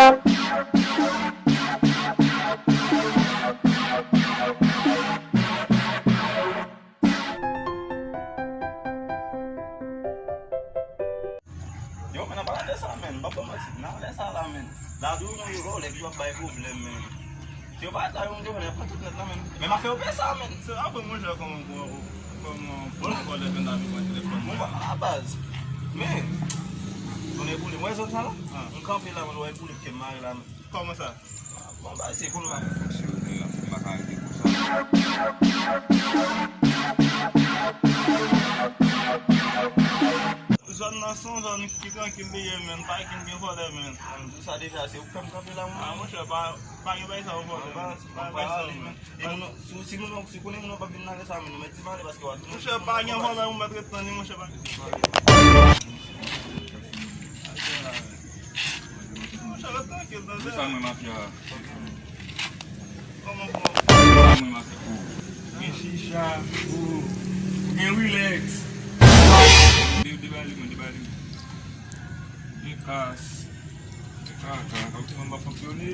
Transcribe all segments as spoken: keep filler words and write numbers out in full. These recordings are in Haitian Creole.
Yo, men, nan pale de sa, men, m p ap ba w manti, nan pale sa la, men. La di w yon yo, lè ki w ap bay pwoblèm, men. Si yo pa ta yon jovèl, y ap pran tout nèt la, men. Men m ap fè yo pè sa, men. Se apre mwen jwe kòman, kòman, kòman, kòman vòlè vin lavi mwen telefòn mwen. Mwen pa la baz. Men, mwen e boule. Mwen zòn sa la? Ah. M kanpe la, mwen wè boule ke mare la, men. Kòman sa? Bon, ba, se pou nou pa fonksyone, m pa ka rete konsa. Zòn nan se yon zòn ki trankil li ye, men. Pa gen, gen vòlè, men. Mwen di w sa deja, se ou k fè m kanpe la, mwen. Ah, monchè, pa, pa gen bagay sa yo vòlè, men. Pa gen bagay sa yo, men. E moun, si, si moun, si konnen moun p ap vin nan lè sa, men nou mèt di m ale paske w ap vin. Monchè, pa gen vòlè, ou mèt ret tann li, monchè, pa. Monchè, ret trankil, tande. Sa mwen mafya. Kòman pou. Sa mwen mafya. Ou gen chicha, ou, ou gen Rilex. De, debali mwen, debali mwen. Gen kas. Gen kaka, kòmsi mwen pa fonksyone.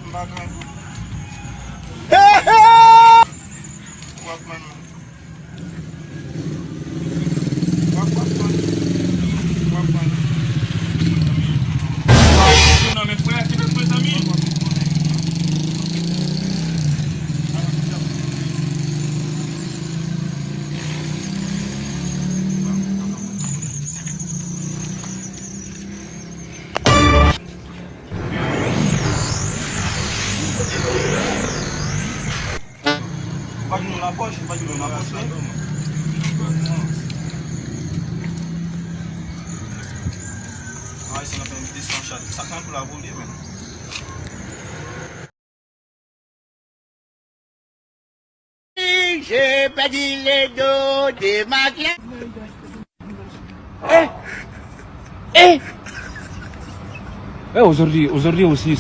M pa grangou. Hey, hey! W ap pran. W ap, w ap pran. W ap pran. Nan men frè, se menm mezanmi. Ou pa jwenn nan pòch, ou pa jwenn nan pòch, non? Ay, se nan fè yon videyo san chat. Sa k nan kou la pou li, men. J'ai perdu les dos de ma classe. Eh! Eh! Eh, aujourd'hui, aujourd'hui aussi.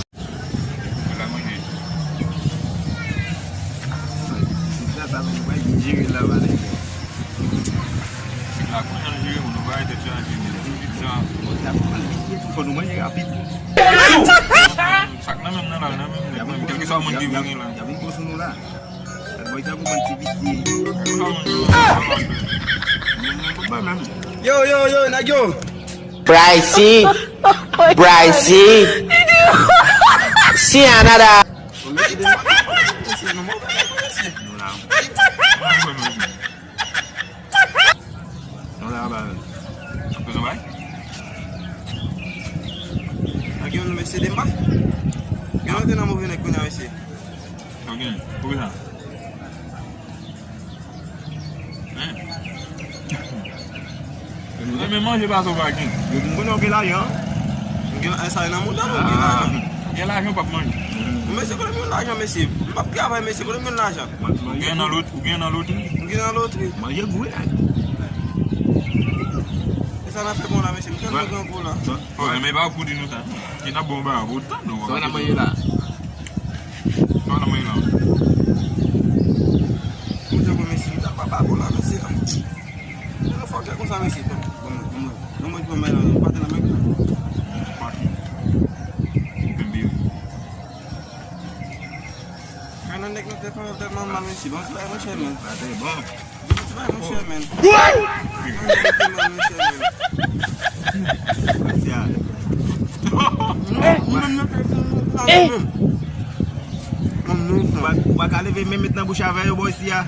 Sa k nan menm nan la, nan menm nèg, menm kèlkeswa moun ki vini la. Yo, yo, yo, nèg yo. Pricey, Pricey. Si another. Non, la ba. Bezwen bay? Nèg yo, mesye, de m pa. Gen lòt nan move nèg kounye a, mesye. Ok, poukisa? Hein? Ou renmen manje pase w pa gen. Yo, m konnen w gen lajan. M gen, sa e nan mouda m, m gen lajan. Gen lajan, w p ap manje. Mesye, kote m jwenn lajan, mesye? M p ap travay, mesye, kote m jwenn lajan? Ou gen nan lot-, ou gen nan lotri? M gen nan lotri. Manje gou la. E sa n ap fè bon la, mesye? M tèlman grangou la. Oh, men pa pou di nou sa. Ki n ap bon ba, pou tan nou. Sa n ap manje la? Sa w nan mwen la? Mwen te konn mesye, li t ap papa bon la, mesye. Mwen fòkè konsa, mesye. Bon, bon, bon, bon, mwen pran mwen la, pate nan men. Pate. Kay nan nèg nan tèt mwen, tèt mwen mal, mesye. Bon, se la, mwen chè, men. Pate, bon. Bay, monchè, men. Monchè, men. Ou menm nan kay pou ou pa menm. Ou pa, ou pa ka leve men met nan bouch avè yo bò isi a.